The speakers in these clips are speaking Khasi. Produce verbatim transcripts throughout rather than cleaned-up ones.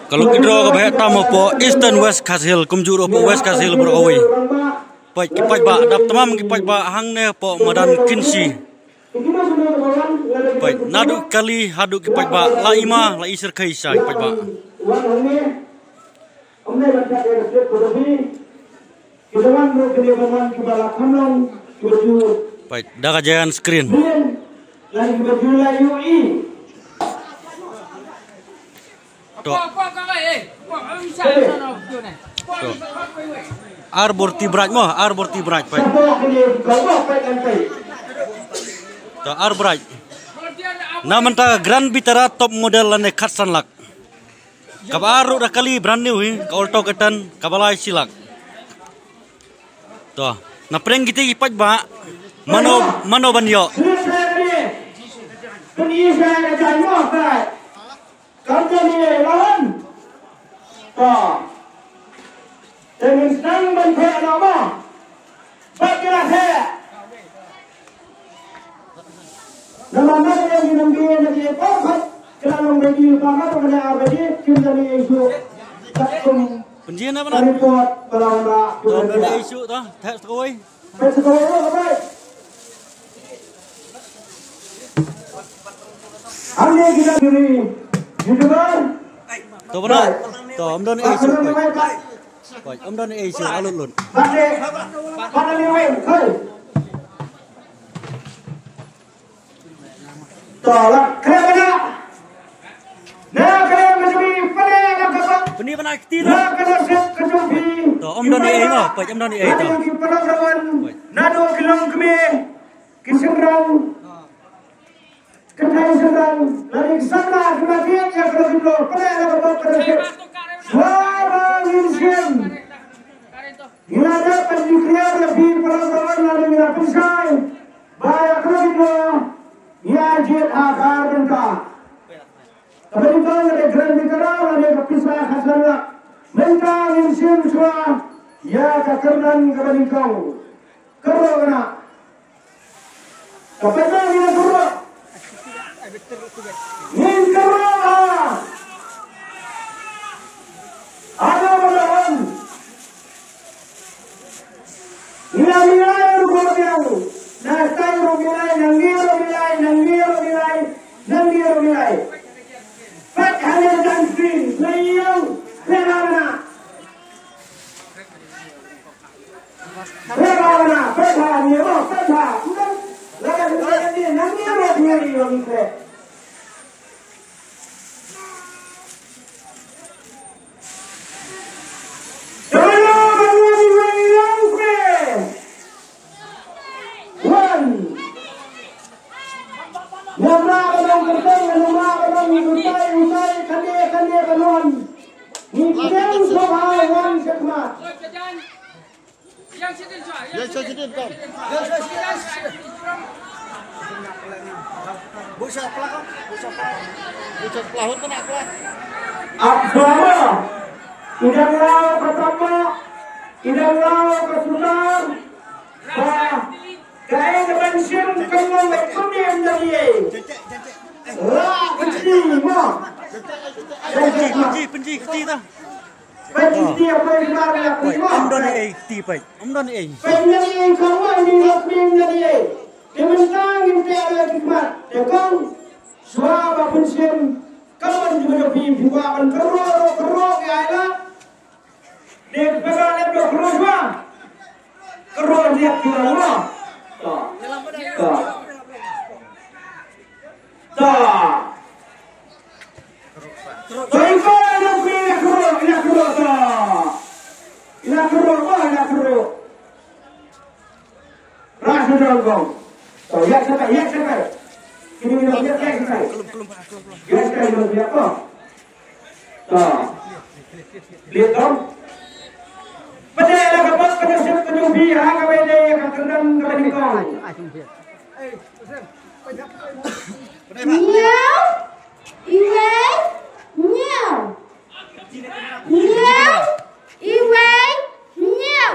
Ka lucky draw kaba heh tam hapoh Eastern West Khasi Hills, kumjuh ruh hapoh West Khasi Hills baroh kawei. Peit ki paidbah, dap tamam ki paidbah hangne hapoh madan Kynshi. Peit, naduh kali haduh ki paidbah, la i ma, la i syrkhei sha ki paidbah. Peit, da ka giant screen. To. To. Ar bor ti brak mo, ar bor ti brak, peit. To, ar brak. Na mynta Grand Vitara top model lane khatsan lak. Kaba ar ruh da kali brand new hi, ka Alto K ten, kaba lai shi lak. To, na pdeng kiti ki paidbah, mano, mano ban ïoh. Kam te ni lawan. To. Te ngin sdang ban phet noh mo. Bad ki la phet. Namar ngi ngi nang die na ki por khat. Ki la long ready lypa kat ba ka dei ar baje, kim da ni issue. Kat kum Pynjia na ka bana. Report ba la wanrah. To, kim da ni issue to. Theh sa kawei. Peit sa kawei ruh ka peit. Hangne ki dang juri YouTuber. To bana. To, ym don ei shuh, peit. Peit, ym don ei shuh, a lut lut. Bad ne, bad ne wei, hei. To, la, kena bana. Na, kena bana, pynjia bana, kena bana. Pynjia bana kti na. Na, kena sep, kena sep. To, ym don ei, no, peit, ym don ei, to. Peit. Naduh ki longkmie, ki shynrang. Kynthei shynrang, lane ki samla kiba thied ïa ka lucky draw, pynlong ïa ka bok ka rashid. Shuwa ba ngin shim, ngi la dep ban declare ïa phi para bangeit lane ngi la pynshai ba ïa ka lucky draw ngi ïa jied ha ka ar bynta. Kaba nyngkong ka dei Grand Vitara lane ka pisa khatsan lak. Mynta ngin shim shuwa ïa ka kyrdan kaba nyngkong. Kyrdoh kane. Ka pynban ngin kyrdoh. Ngin kyrdoh, ah. Ada orang. Ngi la milai ruh ko biang. Na tai ruh milai, na ngi ruh milai, na ngi ruh milai, na ngi ruh milai. Pat hana jam screen, playing, playing mana. Wan. Nyamra ka dong kyrteng, nyamra ka dong utai, utai, kane, kane ka non. Ngi kyrteng sngewbha wan sha khmat. Ïa sha sha din kam. Ïa sha sha din. Bu sha pla, bu sha pla. Bu sha pla, hut kena pla. Ap drama. Idang lao ka tama. Idang lao ka sutar. Ba. Kaei ka ban shim ka ngong ka pyndim da ye. La pynji mo. Pynji, pynji, pynji, pynji ta. Pynji, pynji, pynji. Ym don ei ti peit. Ym don ei. Pynji, pynji, pynji. Te mynta ngin te ala khidmat. Te kong. Shuwa ba pynshim. Ka ban ju ba phi phi wa ban kyrroh kyrroh ya ila. Dei ba ka lep dok kyrroh shuwa. Kyrroh liat shuwa shuwa. Ta. Ta. Ta. Ta, iko ina kyrroh, ina kyrroh, ina kyrroh, ta. Ina kyrroh, ina kyrroh. Ras na dong kong. To, ïa shatai, ïa shatai. Kini ïa, ïa, ïa shatai. Ïa shatai, ïa, ïa, to. To. Lihat dong. Pynjah la ka bok ka jong sip ka jong phi ha kaba ïadei ïa ka kyrdan kaba nyngkong. Ñiew, iwei, ñiew. Ñiew, iwei, ñiew.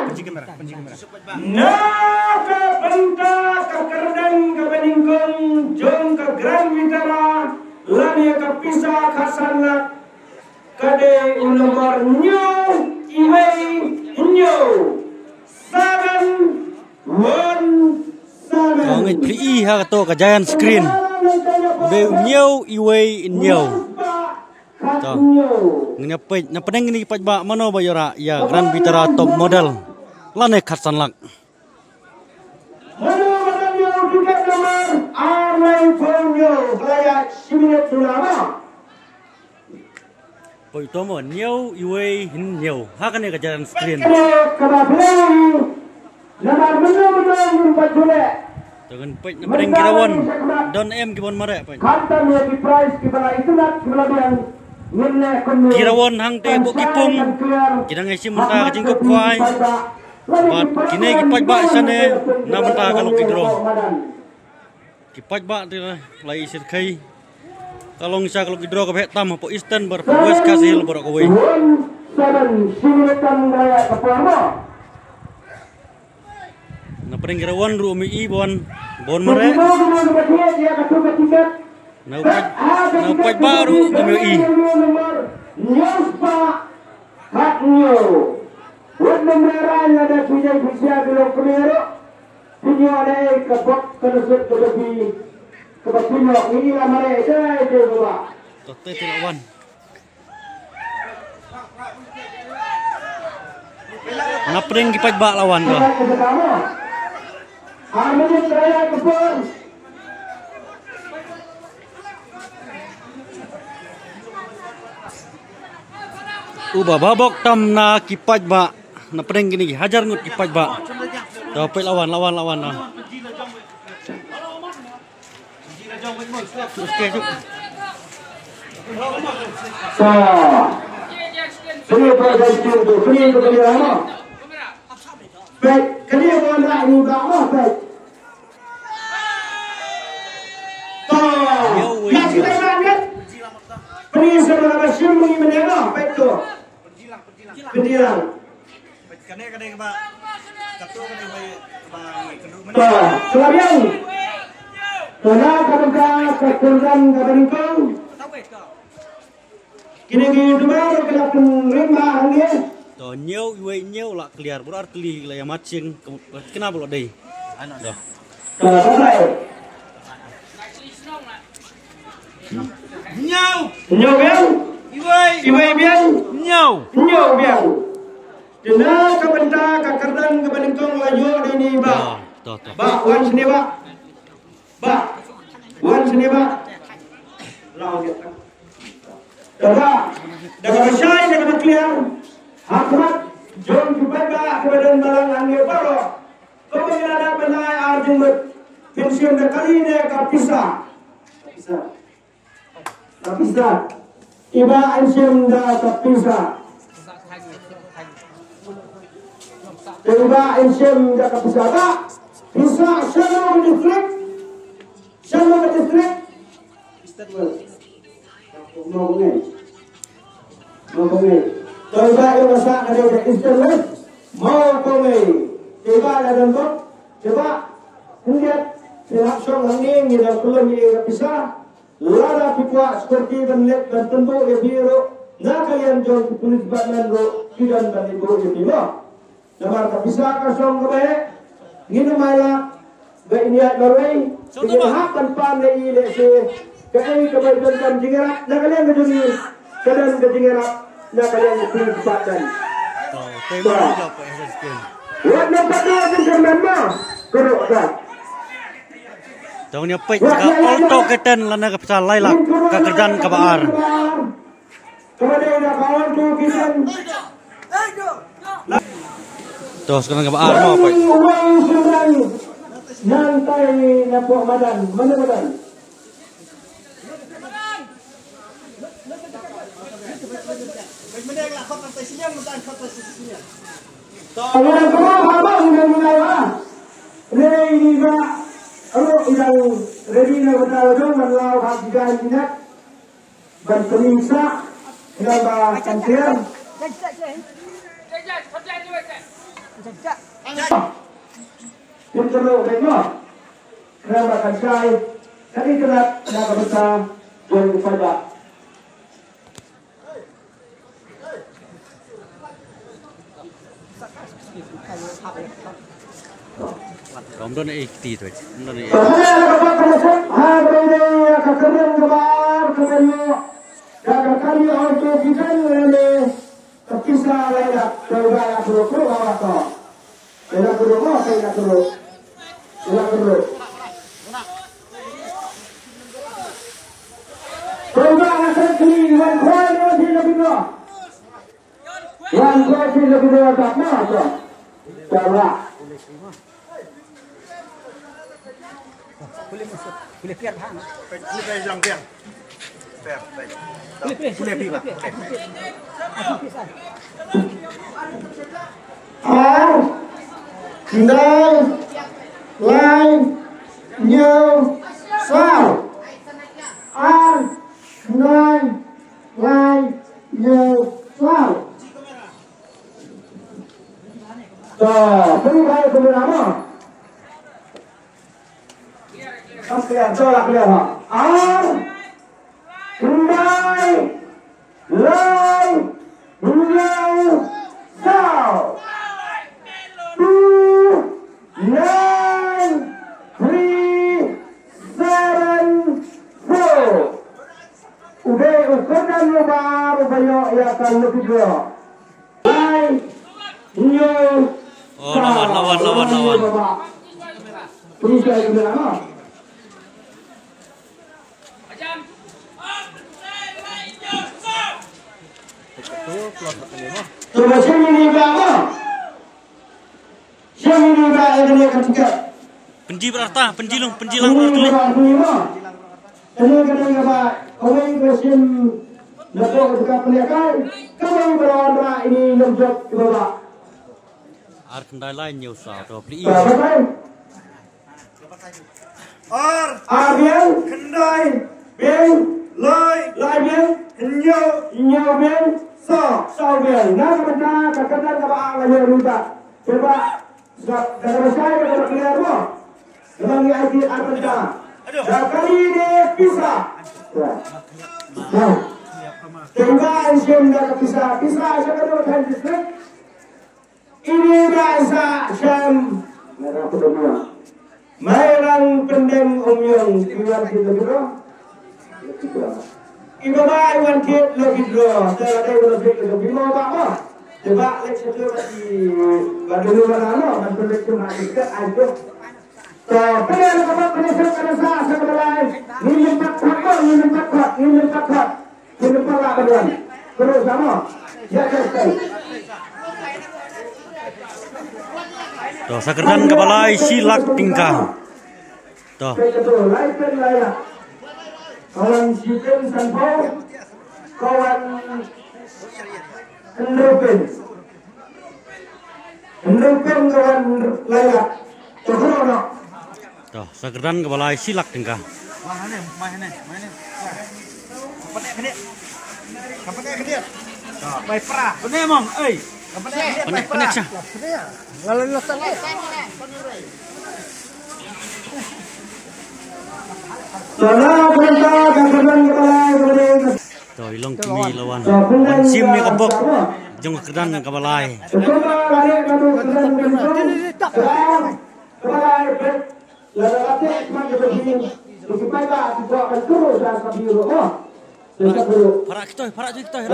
Na ka bynta ka kyrdan kaba nyngkong jong ka Grand Vitara Lane ka pisa khatsan lak ka dei u nombor hynñiew, iwei, hynñiew. Seven, one, seven. To ngin plie ha kato ka giant screen. U dei u hynñiew, iwei, hynñiew. To ngin ïa peit napdeng kine ki paidbah mano ba ïoh ïa Grand Vitara top model lane khatsan lak. Mano ba dang ïoh tiket number ar lai phew hynñiew, ba la ïaid shi minit duna ma. Poi uto mo, hynñiew, iwei, hynñiew. Ha kane ka giant screen. Kane kaba pynlong namar mynno mynno ngim pat ju leh. To ngin peit napdeng ki rawon. Don em ki bun mareh peit. Khamtam ïa ki prize kiba la itynnat kiba la biang. Ngin leh kumno. Ki rawon hangtei bok ki pung. Ki dang ïashim bynta ka jingkup khwai. Bad kine ki paidbah shane na bynta ka lucky draw. Ki paidbah te la ïa shyrkhei. Ka long sha ka lucky draw kaba heh tam hapoh Eastern bad hapoh West Khasi Hills baroh kawei. One seven, shi minit tang ba la ïaid ka por mo. Napdeng ki rawon ruh ym ïohi ba wan, ba wan mareh. Na u paid, na u paidbah ruh ngim ïohi. Wat nang rara lada phi jai phi sia ki long kmie ruh. Phi ïoh dei ka bok ka nusut ka babi. Kaba phi ïoh ngi la mareh dei dei baba. To te te la wan. Napdeng ki paidbah la wan to. Uba babok tam na ki paidbah, napdeng kine ki hajar ngut ki paidbah. To peit la wan, la wan, la wan, la. Sa. Sini pa dan tu tu, sini tu kali ama. Baik, kali ama nak ni ba ama baik. Ta. Ya kita nak ni. Peni sama nama sim ni mana lah, baik tu. Pendilang. Kane kane kaba kato kane kaba kaba kadu. To, selabiang. To na ka bynta ka kyrdan kaba nyngkong. Kine ki youtuber ka la pynrem ba hangne. To hynñiew, iwei, hynñiew la clear. Bro ar tylli la ïa matching. Kena ba la dei. To. To, bye bye. Hynñiew. Hynñiew biang. Iwei. Iwei biang. Hynñiew. Hynñiew biang. Te na ka bynta ka kyrdan kaba nyngkong la ïoh dei ni ba. To, to, to. Ba wan sini ba. Ba wan sini ba. Law dia. Te ba da kaba shai da kaba clear. Ha khmat jong ki paidbah kiba don balang hangne baroh. Kaba ngi la dap ban ai ar jingmut. Phin shim da kali ne ka pisa. Pisa. Ka pisa. Iba yn shim da ka pisa. Iba yn shim da ka pisa. Ba pisa shano ka district. Shano ka district. Mawbyngi. Mawbyngi. To iba ïa ka sa ka dei ka Eastern West. Mawbyngi. Iba la don bok. Iba khyndiat. Phi hap shong hangne ngi dang pynlong ïa ka pisa. Lada phi kwah security ban leit ban tynbuh ïa phi ruh na ka liang jong ki police department ruh ki don ban tynbuh ïa phi mo. Namar ka pisa ka song kaba heh ngin ym ai lad ba in ïaid marwei. Ngin hap ban pan ïa i lehse kaei kaba i don ban jingïarap na ka liang ka jong i ka don ka jingïarap na ka liang ka jong i. Wat na pat na jingkyrmen ma ka ruh ka. Tang ïa peit ka Alto K ten lane ka pisa lai lak ka kyrdan kaba ar. To sekarang kaba ar mo peit. Nang tai na pok madan, mana madan? Awara kaba haba ina ina wa. Nei ni ba. Aro idang ready na wata wadong man lau ha gidan ina. Ban pynisa ina ba kan tiang. Pynterlo dai ma. Ina ba kan sai. Kani kena na ka bata. Wan kepada. Rom don eh kti tu. Rom don eh. Kepada kepada kepada ha kepada ya kepada kepada kepada ya kepada ya untuk kita ini. Tepisa laila, tauba ila kuru, kuru bawa to. Ila kuru, oh, ila kuru. Ila kuru. Tauba ila kuru, wan kuai, wan kuai, wan kuai, wan kuai, wan kuai, wan kuai. Tauba. Boleh masuk. Boleh pian ha. Boleh pian bilang pian. Pian, pian. Boleh pi, Pak. Ar, khyndai, lai, hynñiew, saw. Ar, khyndai, lai, hynñiew, saw. To, pynlong ïa ka kamera mo. Ka clear, to la clear ha. Ar, khyndai, lai, hynñiew, saw. Two, nine, three, seven, four. U dei u kyrdan u ba, u ba ïoh ïa ka lucky draw. Lai, hynñiew, oh, lawan, lawan, lawan, lawan. Please, guys, you know. Cuba sini ni, Bang. Sini ni, Bang, ini kan tiket. Pynji bad arta, pynji lang, pynji lang bad arta. Ini kan tiket, Bang. Kawei ka sim na ko ka pynïakai. Kawei ba lawan ba ini nang jop ki baba. Ar khyndai lai hynñiew saw, to plie. Ar. Ar biang. Khyndai. Biang. Lai. Lai biang. Hynñiew. Hynñiew biang. Saw. Saw biang. Nga ka bynta ka kyrdan kaba nga ïoh ruh ta. Cuba. Sebab da kaba shai da kaba clear mo. Kaba ngi ai ki ar bynta. Da kali ne pisa. Ya. Ya. Tengah ai shim da ka pisa. Pisa sha ka Nongthaw District. Ini ba isa sham. Merah pedemia. Mai rang pendeng omyong iwan kita juga. Iba ba iwan kit lo kit lo. Saya ada iwan kit lo kit lo ba ba. Coba lek satu lagi. Bagi lu mana lo. Kan pendek cuma kita aja. To, pynlong ka ba pynlong ka sa sa ka balai. Ni limpat kot, ni limpat kot, ni limpat kot. Ni limpat lah badan. Terus sama. Ya, ya, ya. To, sa kyrdan ka balai shi lak tyngka. To. Lai pen lai lak. Kawan shi pen sanphew. Kawan hynriew pen. Hynriew pen ka wan lai lak. To, sa kyrdan ka balai shi lak tyngka. Pynlong, pynlong. Pynlong, pynlong. Pynlong, pynlong. To, i long kmie la wan. Wan shim ïa ka bok jong ka kyrdan ka balai. Para kitoi, para kitoi.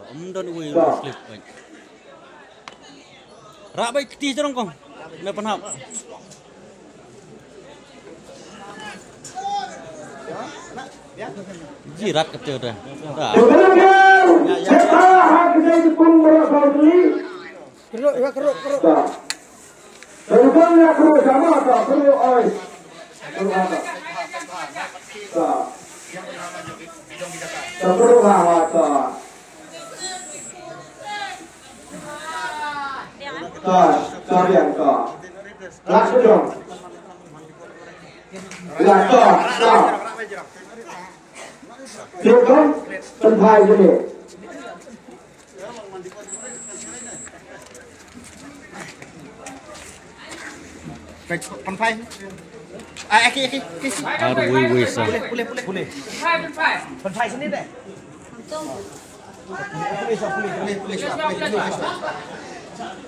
Ym don uwei u clip. Rah beit kti jrong kong. Me pynhap. Ji rat kti uta. Keruk, ya, keruk, keruk. Keruk, oi. Keruk, oi. Keruk, oi. To, to biang to. Lah sejong. Lah to, to. Sejong, tempai sini. Pynphai. Ah, aki, aki, aki. Ar wei wei sa. Pule, pule, pule. Pule. Pynphai sini deh.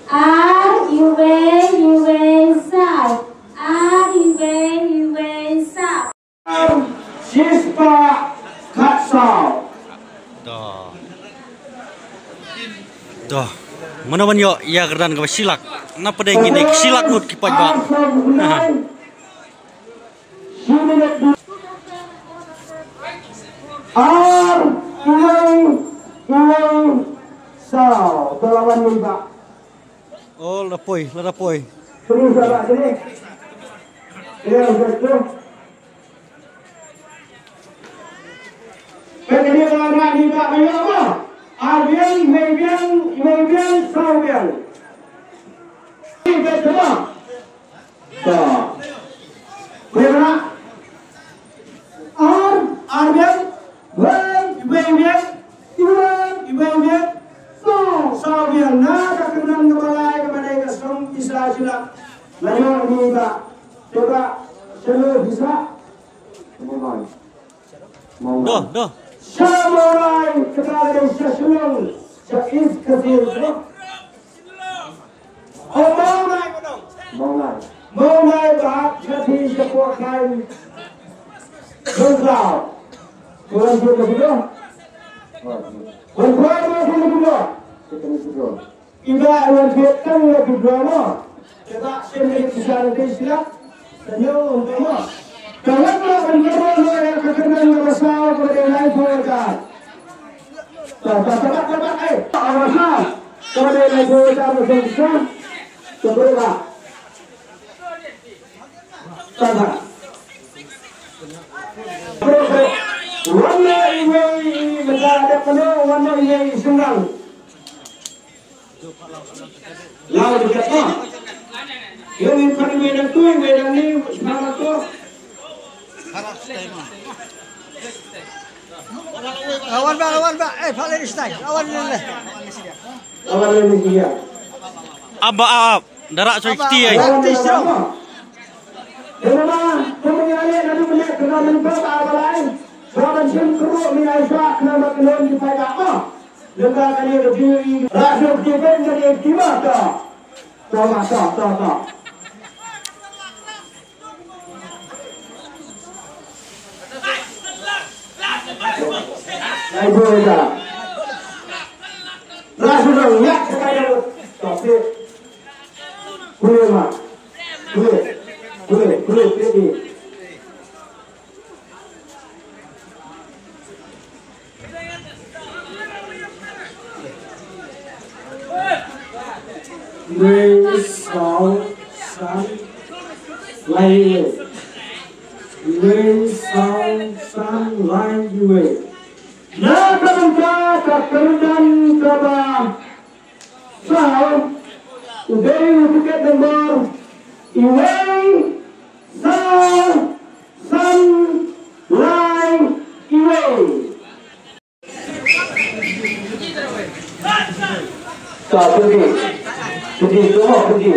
Ar wei wei sa. Ar wei wei sa. Shispah khatsaw. To. To. Mano ban ïoh ïa ka kyrdan kaba shilak. Na pdeng kine shilak ngut ki paidbah. Ar, uwei, uwei, saw. To la wan ni ba. Oh, la poi, la da poi. Please, ba sini. Ya, just tu. Pynkhih ïa la ni ba ïa ba. Ar biang, wei biang, wei biang, saw biang. Ni ba jema. Ta. Wei ba. Ar, ar biang, wei, wei biang, wei, wei biang. Saw, saw biang. Na ka kyrdan kaba lai kaba dei ka song isa jila. La ïoh ni ba. Te ba. Shalom isa. Come on. Doh, doh. Sha Mawlai, kata ka dei sha Shillong, sha East Khasi Hills, no? Oh, Mawlai, Mawlai. Mawlai ba, sha ti sha pok kai. Dong klau. Tuan tu ka video. Wan tuan tu ka video. Kita ni video. Ida wan phet tang ïa ki drama. Kata sien ïa ki shan dei sila. Tanyo ong drama. Ka wan la ban drama ïa ka kyrdan kaba saw kaba dei lai phew hajar. Ta ta ta ta ta eh. Kaba saw kaba dei lai phew hajar ba song song. Kaba dei ba. Ta ta. Wan na iwei i mata da kano wan na iwei i sendang. Lau di kata. Yung yung kami may nagtuloy, may nang ni, may nang to. Lawan ba, lawan ba. Eh, pale di stai. Lawan ni le. Lawan ni dia. Aba, aba. Dara coy kiti ai. Lawan ni dia. Kena ma, kena ma nyale, kena ma nyale, kena ma nyale, kena ma nyale. Kena ma nyale, kena ma nyale. Lynda ka liang ka jingïohi. Rasuk ki beng ka liang ki mata. To mata, to, to. Ai boy da. Rasuk dong, ïa, ka liang. To, sip. Pule ma. Pule. Pule, pule, pule, pule. Wei saw san lai wei. Wei saw san lai wei. Na ka bynta ka kyrdan kaba saw, u dei u tiket nombor iwei, saw, san, lai, iwei. Ta, pynti. Pynti, tunggu, pynti.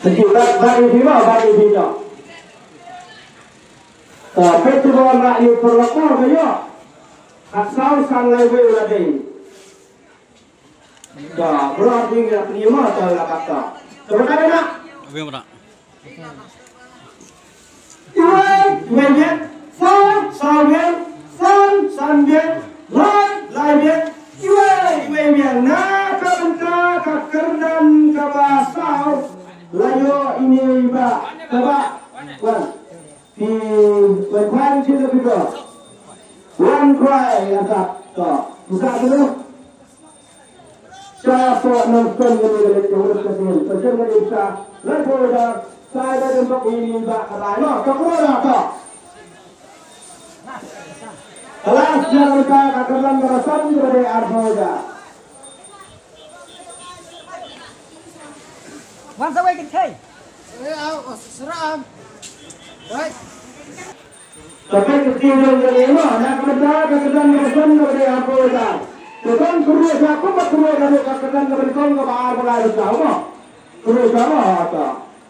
Pynti, bat, bat, pynti, bat, pynti, bat. Ta, pynti, bat, pynti, pynti, pynti. Khatsaw san lai wei la dei. Da, bro, ding ya pynïama ta la kata. Coba kata nak. Wei mana? Iwei, iwei biang, saw, saw biang, san, san biang, lai, lai biang, iwei, iwei biang. Na ka bynta ka kyrdan kaba saw, la ïoh ine iba, kaba, wan. Ki, wan kwan chin la pito. Wan kwai, ata, to. Buka dulu. Sha pok nongpyn kane ka leit ka urut ka dien. Ka sien ka dien sha. Lai phew hajar. Sa ïa ka dien pok ini ba ka lai no. Ka pura da ka. Ka last na ka ka ka lan ka san ka dei ar phew hajar. Wan sa wei kin thei. Eh, au, oh, seram. Right. Tapi kiti dong jadi mo, na ka bynta ka kyrdan ka san ka dei ar phew hajar. Ka san kuru sa ku ba kuru ka ka kyrdan ka bynta ka ba ar phew hajar mo. Kerjasama ta.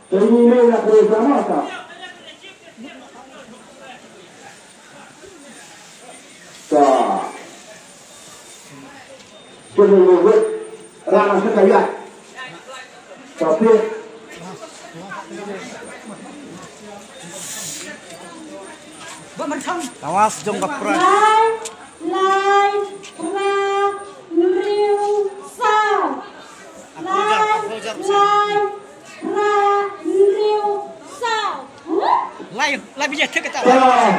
Ini adalah kerjasama ta. Ta. Kena buat rana sekaya. Tapi Awas jong ka prai. Lai, lai, pra, hynriew, saw. Lai, lai, pra, hynriew, saw. Lai, lai, bijak thik kata. Lai,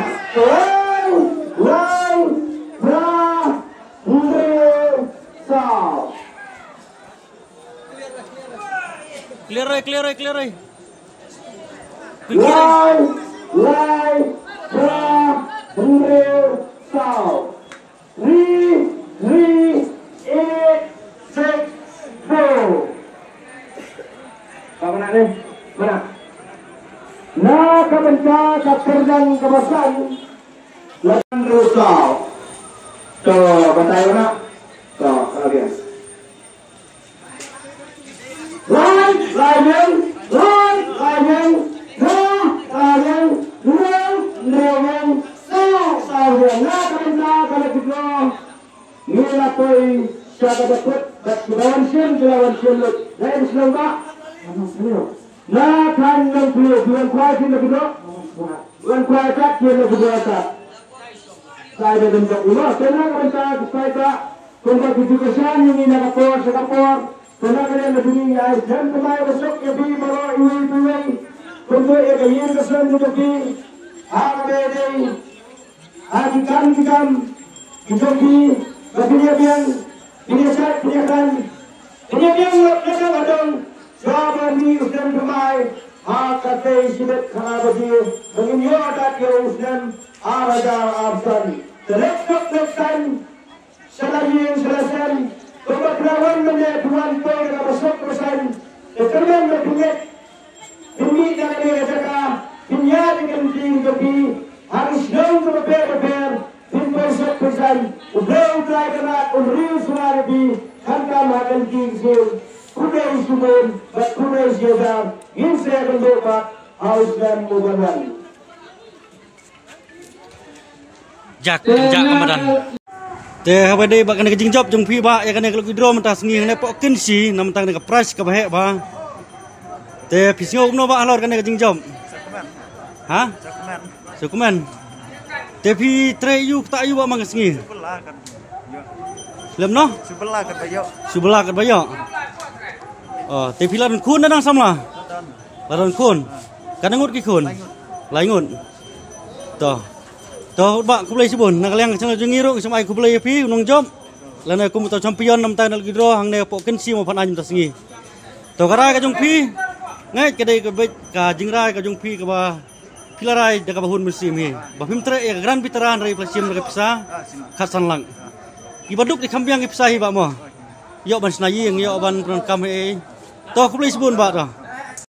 lai, pra, hynriew, saw. Clear oi, clear oi, clear oi. Lai, lai, pra, hynriew, saw. Three, three, eight, six, four. Ka mana ni? Mana? Na ka bynta ka kyrdan kaba san. Lapan hynriew saw. To, batai mana? To, ka biang. Lai, lai ïeng, lai, lai ïeng, lai, lai ïeng, lai, lai ïeng, saw, saw ïeng. Na ka bynta ka lucky draw. Ngi la poi sha kaba kut, bad kiba wan shim, ki la wan shim lut. Lai, sngewbha. Na khan nang pli, ki wan kwai shim lucky draw. Wan kwai kat, shim lucky draw kat. Sai da dum dok ulo, te na ka bynta ka sai ba, kumba ki ju ka shan ïa ngi na ka por sha ka por, te na ka liang ka jong ngi ai sem thymmai ba suk ïa phi baroh iwei pa iwei. Kumto ïa ka ïing ka sem ka jong phi, ha kaba ïadei, ha ki kam ki kam ki jong phi, ba phin ïa biang, phin ïa shait, phin ïa khlaiñ, phin ïa biang ïa ka ba dang, shuwa ban mih u snem thymmai, ha katei shibit khana baje, ba ngin ïoh dat ïa u snem ar hajar arphew san. Te leit suk leit saiñ, sha la ïing sha la sem, kumba phi la wan mynne phi wan poi da kaba suk kaba saiñ. Te kyrmen ba phin leit, phin mih na kane ka jaka, phin ïaid ïa ka lynti jong phi ha ki shnong kiba pher bapher, phin poi suk poi saiñ. U Blei U Trai Kynrad un ri u sumar ïa phi, khamtam ha ka lynti ka saiñ. Khublei shibun bad khublei shihajar, ngin sa ïakynduh pat ha u snem uban wan. Jak, jak ka madan. Te haba dei ba kane ka jingjop jong phi ba ïa kane ka lucky draw mynta sngi hangne hapoh Kynshi, na mynta kane ka prize kaba heh ba. Te phi sngew kumno ba halor kane ka jingjop? Ha? Sngewkmen. Te phi trei ïa u kata ïa u ba man ka sngi. Lem noh? Shu bylla katba ïoh. Shu bylla katba ïoh. Oh, te phi la don khun ne dang samla? La don khun. Katno ngut ki khun? Lai ngut. To. To, u Bah, khublei shibun. Na ka liang ka channel jong ngi ruh, ngi sngewbha ai khublei ïa phi, u nongjop. Lane kum uta u champion na mynta na lucky draw hangne hapoh Kynshi Mawphanaiñ mynta sngi. To, ka rai ka jong phi. Ngeit ka dei ka beit ka jingrai ka jong phi kaba phi la rai da kaba hun mynsiem hi. Ba phim treh ïa ka grand veteran, hynrei phi la shim da ka pisa khatsan lak. Kiba duk ki kham biang ki pisa hi Bah mo. Ïoh ban shna ïing, ïoh ban pyndonkam hi. To, khublei shibun Bah to.